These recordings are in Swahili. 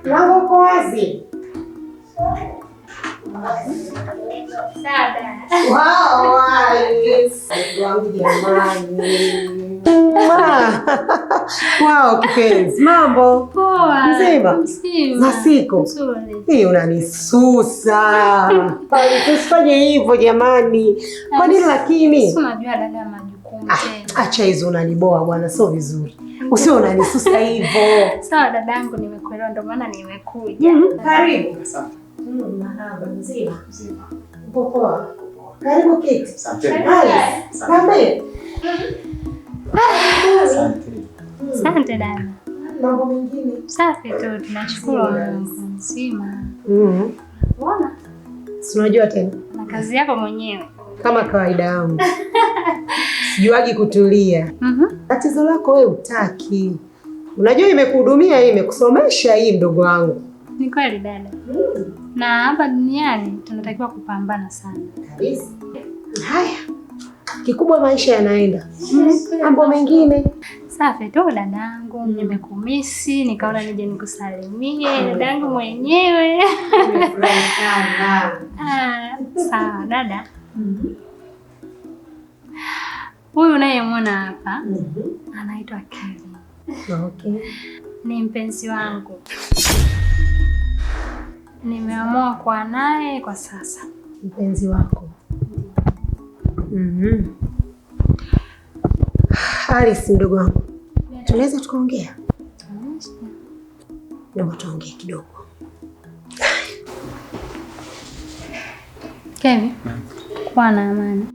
Mlango uko wazi. Dada. Wow, Alice. Wangu jamani. Wow, kipenzi. Mambo? Poa. Mzima? Mzima. Za siku? Nzuri. Hii unanisusa. Tusifanye hivyo jamani. Kwa nini lakini? Si unajua dada majukumu Ah, tena. acha hizo unaniboa bwana, sio vizuri. Usio unanisusa hivyo. Sawa dadangu, nimekuelewa ndio maana nimekuja. Karibu. Asante. Marhaba, mzima. Mzima. Uko poa? Karibu kiti. Asante. Alice, niambie. Asante. Asante dada. Mambo mengine. Safi tu, tunashukuru Mungu. Mzima. Unaona? Si unajua tena Na kazi yako mwenyewe. kama kawaida yangu. Sijuagi kutulia. Tatizo lako wewe utaki. Unajua imekuhudumia hii, imekusomesha hii mdogo wangu. Ni kweli dada. Na hapa duniani tunatakiwa kupambana sana. Kabisa. Haya. Kikubwa maisha yanaenda. Mambo mengine. Safi tu dadangu, nimekumisi, nikaona nije nikusalimie dadangu mwenyewe. Nimefurahi sana. Ah, sawa dada. Huyu unayemwona hapa anaitwa Kevin. Okay. Ni mpenzi wangu. Nimeamua kuwa naye kwa sasa. Mpenzi wako. Alice mdogo wangu. Tunaweza tukaongea? Naomba tuongee kidogo. Kevin, kuwa na amani.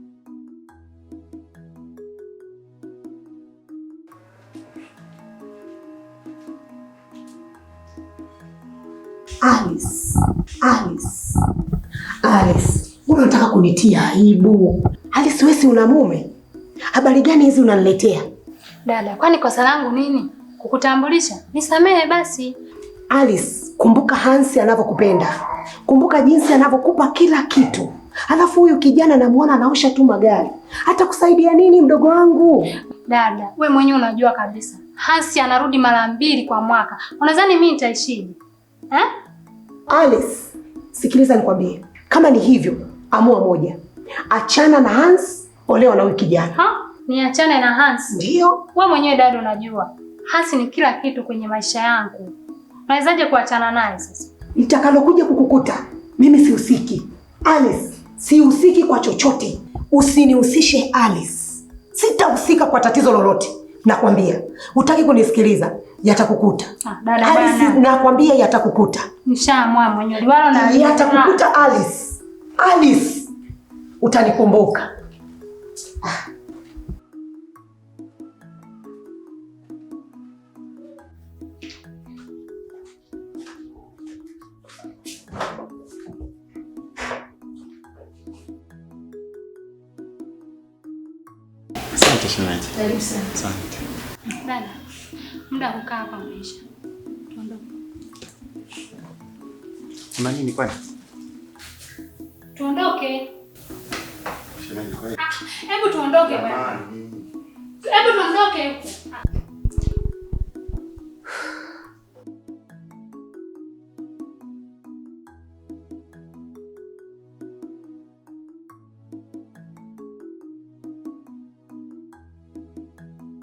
Alice, Alice, Alice, mbona unataka kunitia aibu? Alice, wewe si una mume? Habari gani hizi unaniletea? Dada, kwani kosa langu nini? Kukutambulisha? Nisamehe basi. Alice, kumbuka Hansi anavyokupenda. Kumbuka jinsi anavyokupa kila kitu. Alafu huyu kijana namuona anaosha tu magari. Hata kusaidia nini mdogo wangu? Dada, we mwenyewe unajua kabisa. Hansi anarudi mara mbili kwa mwaka. Unadhani mimi nitaishije? Eh? Alice, sikiliza nikwambie. Kama ni hivyo, amua moja. Achana na Hans, olewa na huyu kijana. Ha? Niachane na Hansi? Ndio. We mwenyewe dada unajua. Hansi ni kila kitu kwenye maisha yangu. Unawezaje kuachana naye sasa? Nitakalokuja kukukuta, mimi sihusiki. Alice, sihusiki kwa chochote. Usinihusishe Alice. Sitahusika kwa tatizo lolote. Nakwambia, hutaki kunisikiliza, yatakukuta. Ah, dada Alice, bana. nakwambia yatakukuta. Nishaamua mwenyewe. Liwalo na Yatakukuta Alice. Alice, utanikumbuka. Asante shemeji. Karibu sana. Asante. Dada, muda wa kukaa hapa umeisha. Tuondoke. Kuna nini kwani? Tuondoke. Shemeji kwani? Hebu tuondoke bwana. Jamani. Hebu tuondoke huko.